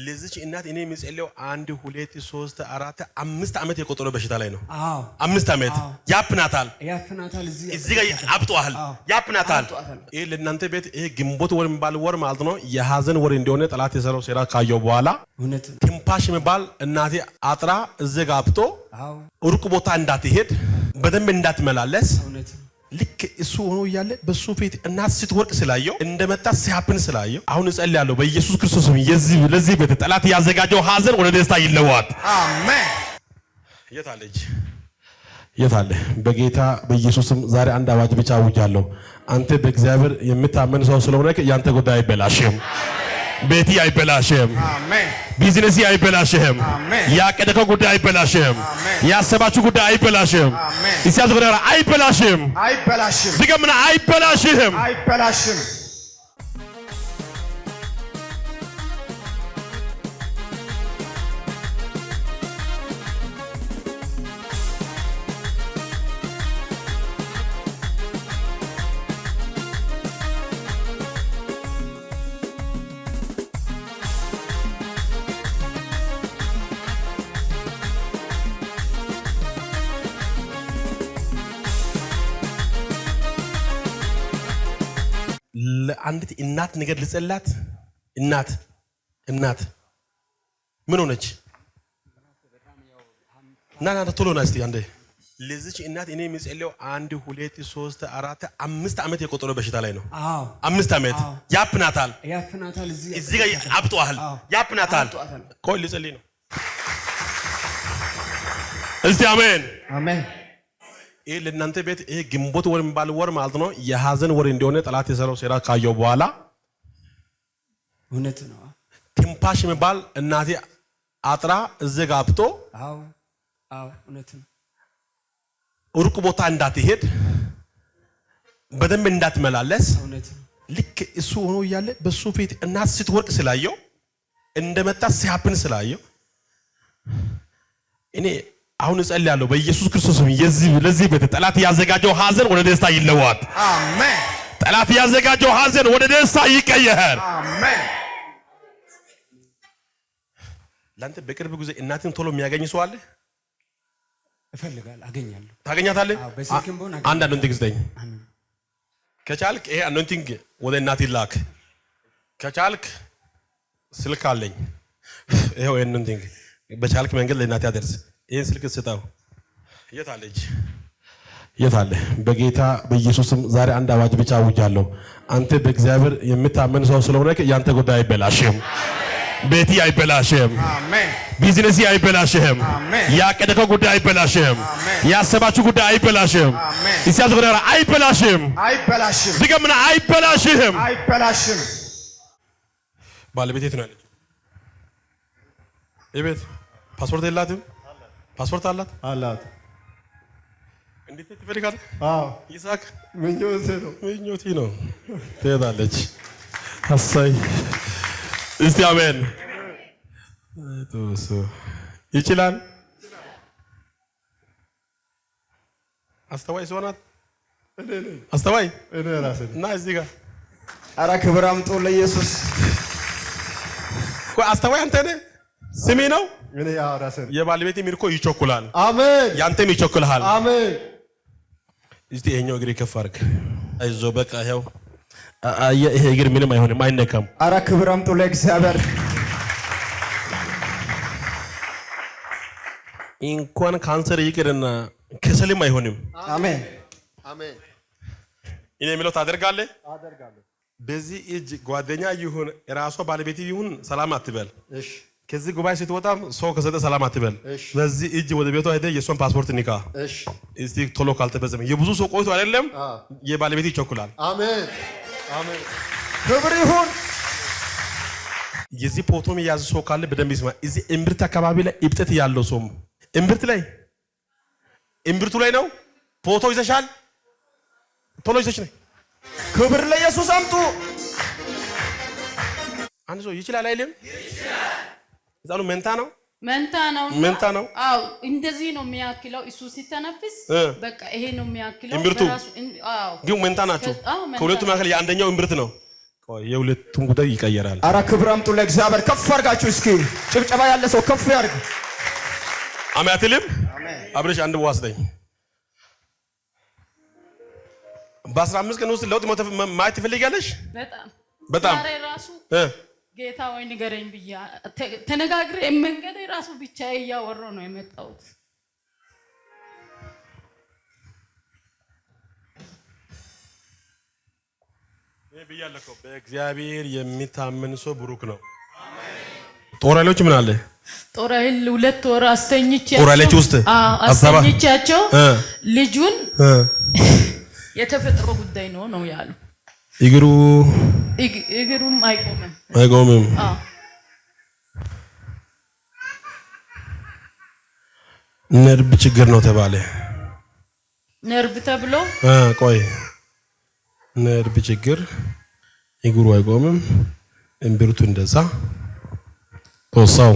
ለዚች እናት እኔ የሚጸልየው 1 2 3 4 5 ዓመት የቆጠረው በሽታ ላይ ነው። አዎ 5 ዓመት ያፍናታል፣ ያፍናታል። እዚህ ጋር አብጧል፣ ያፍናታል። ይሄ ለእናንተ ቤት ይሄ ግንቦት ወር የሚባል ወር ማለት ነው። የሀዘን ወር እንደሆነ ጠላት የሰራው ሴራ ካየው በኋላ እውነት ትንፋሽ የሚባል እናቴ አጥራ እዚህ ጋር አብጦ ሩቅ ቦታ እንዳትሄድ በደንብ እንዳትመላለስ ልክ እሱ ሆኖ እያለ በሱ ፊት እናት ስትወርቅ ስላየው እንደመጣ ሲያፕን ስላየው አሁን እጸልያለሁ በኢየሱስ ክርስቶስ ስም የዚህ ለዚህ ቤት ጠላት ያዘጋጀው ሀዘን ወደ ደስታ ይለወጥ። አሜን። የት አለች? የት አለ? በጌታ በኢየሱስም ዛሬ አንድ አዋጅ ብቻ አውጃለሁ። አንተ በእግዚአብሔር የምታመን ሰው ስለሆነ ያንተ ጉዳይ አይበላሽም። ቤቲ አይበላሽም። አሜን። ቢዝነስ አይበላሽም። አሜን። ያቀደከው ጉዳይ አይበላሽም። አሜን። ያሰባችሁ ጉዳይ አይበላሽም። አሜን። ኢሳያስ ጉዳይ አይበላሽም። አይበላሽም። ድገምና አይበላሽም። አይበላሽም። ለአንዲት እናት ነገር ልጸላት። እናት እናት ምን ሆነች? ና ና ቶሎ ና እስቲ አንዴ። ለዚች እናት እኔ የሚጸልየው 1 2 3 4 5 ዓመት የቆጠረው በሽታ ላይ ነው። አዎ 5 ዓመት ያፍናታል፣ ያፍናታል። እዚህ ጋር አብጧል፣ ያፍናታል። ቆይ ልጸልይ ነው። እስቲ አሜን አሜን። ይሄ ለእናንተ ቤት ይሄ ግንቦት ወር የሚባል ወር ማለት ነው። የሀዘን ወር እንደሆነ ጠላት የሰራው ሴራ ካየው በኋላ እውነት ነው። ትንፋሽ የሚባል እናቴ አጥራ እዚህ ጋር አብጦ አዎ አዎ እውነት ነው። ሩቅ ቦታ እንዳትሄድ በደንብ እንዳትመላለስ እውነት ነው። ልክ እሱ ሆኖ እያለ በሱ ፊት እናት ስትወርቅ ስላየው እንደመጣ ሲያፕን ስላየው እኔ አሁን እጸልያለሁ በኢየሱስ ክርስቶስ ስም የዚህ ለዚህ ቤት ጠላት ያዘጋጀው ሀዘን ወደ ደስታ ይለወጥ። አሜን። ጠላት ያዘጋጀው ሀዘን ወደ ደስታ ይቀየር። አሜን። ላንተ በቅርብ ጊዜ እናትን ቶሎ የሚያገኝ ሰው አለ? እፈልጋለሁ፣ አገኛለሁ። ታገኛታለህ? አዎ፣ በስልክም ቢሆን አንድ anointing ስጠኝ አሜን። ከቻልክ ይሄ anointing ወደ እናት ይላክ። ከቻልክ ስልክ አለኝ። ይሄው anointing በቻልክ መንገድ ለእናት ያደርስ። ይሄን ስልክ ስጠው። የት አለች? የት አለ? በጌታ በኢየሱስም ዛሬ አንድ አዋጅ ብቻ አውጃለሁ። አንተ በእግዚአብሔር የምታመን ሰው ስለሆነ ያንተ ጉዳይ አይበላሽም። ቤቲ አይበላሽም። አሜን። ቢዝነስ አይበላሽም። አሜን። ያቀደከው ጉዳይ አይበላሽም። አሜን። ያሰባችሁ ጉዳይ አይበላሽም። አሜን። ኢሳያስ ጉዳይ አይበላሽም። አይበላሽም። ድገምና አይበላሽም። አይበላሽም። ባለቤት የት ነው ያለችው? የቤት ፓስፖርት የላትም? ፓስፖርት አላት? አላት። እንዴት ትፈልጋለህ? አዎ ይስሐቅ ምኞቴ ነው። ምኞቴ ነው። ትሄዳለች። አሳይ እስቲ አሜን። ይችላል። አስተዋይ ሰው ናት። አስተዋይ እኔ ራሴ እና እዚህ ጋር ኧረ ክብር አምጡ ለኢየሱስ። ቆይ አስተዋይ አንተ ነህ? ስሜ ነው። እኔ ያው ራሴ ነኝ። የባለቤቴ ምርኮ ይቸኩላል። አሜን ያንተም ይቸኩልሃል። አሜን። እስቲ ይሄኛው እግሬ ከፍ አድርግ። አይዞህ በቃ ይኸው ይሄ እግር ምንም አይሆንም፣ አይነካም። ኧረ ክብር አምጡ ለእግዚአብሔር። እንኳን ካንሰር ይቅርና ከሰልም አይሆንም። አሜን አሜን። እኔ የሚለው ታደርጋለህ። አደርጋለሁ። በዚህ እጅ ጓደኛ ይሁን ራሷ ባለቤት ይሁን ሰላም አትበል። እሺ ከዚህ ጉባኤ ስትወጣ ሰው ከሰጠ ሰላም አትበል። እሺ። በዚህ እጅ ወደ ቤቷ ሄደህ የእሷን ፓስፖርት ንካ። እሺ። እስቲ ቶሎ ካልተፈጸመ የብዙ ሰው ቆይቶ አይደለም አዎ። የባለቤት ይቸኩላል። አሜን አሜን። ክብር ይሁን። የዚህ ፎቶም የያዘ ሰው ካለ በደንብ ይስማ። እዚህ እምብርት አካባቢ ላይ እብጠት ያለው ሰው እምብርት ላይ እምብርቱ ላይ ነው። ፎቶ ይዘሻል፣ ቶሎ ይዘሽ ነይ። ክብር ለኢየሱስ አምጡ። አንድ ሰው ይችላል አይልም? ህፃኑ መንታ ነው፣ መንታ ነው፣ መንታ ነው። አዎ እንደዚህ ነው የሚያክለው። እሱ ሲተነፍስ በቃ ይሄ ነው የሚያክለው። እምብርቱ አዎ ግን መንታ ናቸው። አዎ መንታ ከሁለቱ መካከል የአንደኛው እምብርት ነው። ቆይ፣ የሁለቱም ጉዳይ ይቀየራል። አረ ክብር አምጡ ለእግዚአብሔር። ከፍ አድርጋችሁ እስኪ ጭብጨባ ያለ ሰው ከፍ ያድርግ። አሜን አትልም? አብረሽ አንድ ውሃ ስጠኝ። በ15 ቀን ውስጥ ለውጥ ማየት ትፈልጊያለሽ? በጣም። በጣም። ዛሬ ራሱ ጌታ ወይ ንገረኝ ብዬ ተነጋግሬ መንገዴ ራሱ ብቻዬ እያወራሁ ነው የመጣሁት። ይሄ ብያለሁ እኮ፣ በእግዚአብሔር የሚታመን ሰው ብሩክ ነው። ጦር ኃይሎች ምን አለ? ጦር ኃይል 2 ወር አስተኝቻቸው ጦር ኃይሎች ውስጥ? አዎ፣ አስተኝቻቸው ልጁን የተፈጥሮ ጉዳይ ነው ነው ያሉ። እግሩ እግሩም አይቆምም። አይቆምም። አዎ። ነርቭ ችግር ነው ተባለ። ነርቭ ተብሎ ቆይ፣ ነርቭ ችግር፣ እግሩ አይቆምም፣ እምብርቱ እንደዛ ቶሳው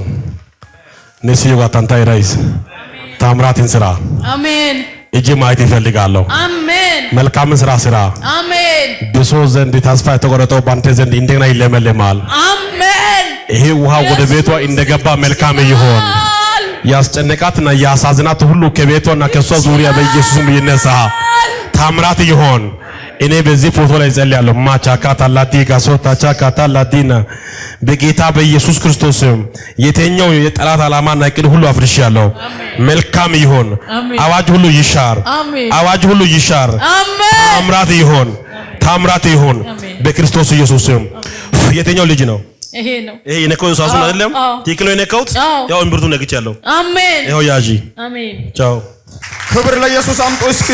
ነሲዮ ጋታንታ ይራይስ ታምራትን ስራ። አሜን። እጅ ማየት ይፈልጋለሁ። አሜን። መልካምን ስራ ስራ። አሜን። ብሶ ዘንድ ተስፋ የተቆረጠው ባንተ ዘንድ እንደገና ይለመልማል። አሜን። ይሄ ውሃ ወደ ቤቷ እንደገባ መልካም ይሆን። ያስጨነቃትና ያሳዝናት ሁሉ ከቤቷና ከሷ ዙሪያ በኢየሱስም ይነሳ። ታምራት ይሆን። እኔ በዚህ ፎቶ ላይ ጸልያለሁ። ማቻካ ታላዲ ጋሶታ ቻካ ታላዲና በጌታ በኢየሱስ ክርስቶስ ስም የትኛው የጠላት ዓላማና እቅድ ሁሉ አፍርሻለሁ። መልካም ይሆን። አሜን። አዋጅ ሁሉ ይሻር። አሜን። አዋጅ ሁሉ ይሻር። አሜን። ታምራት ይሆን። ታምራት ይሆን። አሜን። በክርስቶስ ኢየሱስ ስም። የትኛው ልጅ ነው? ይሄ ነው። ይሄ የነካው ሳሱን አይደለም? አዎ። ትክክል ነው የነካሁት? አዎ። ያው እምብርቱ ነክቻለሁ። አሜን። ይኸው ያዢ። አሜን። ቻው። ክብር ለኢየሱስ አምጡ እስኪ።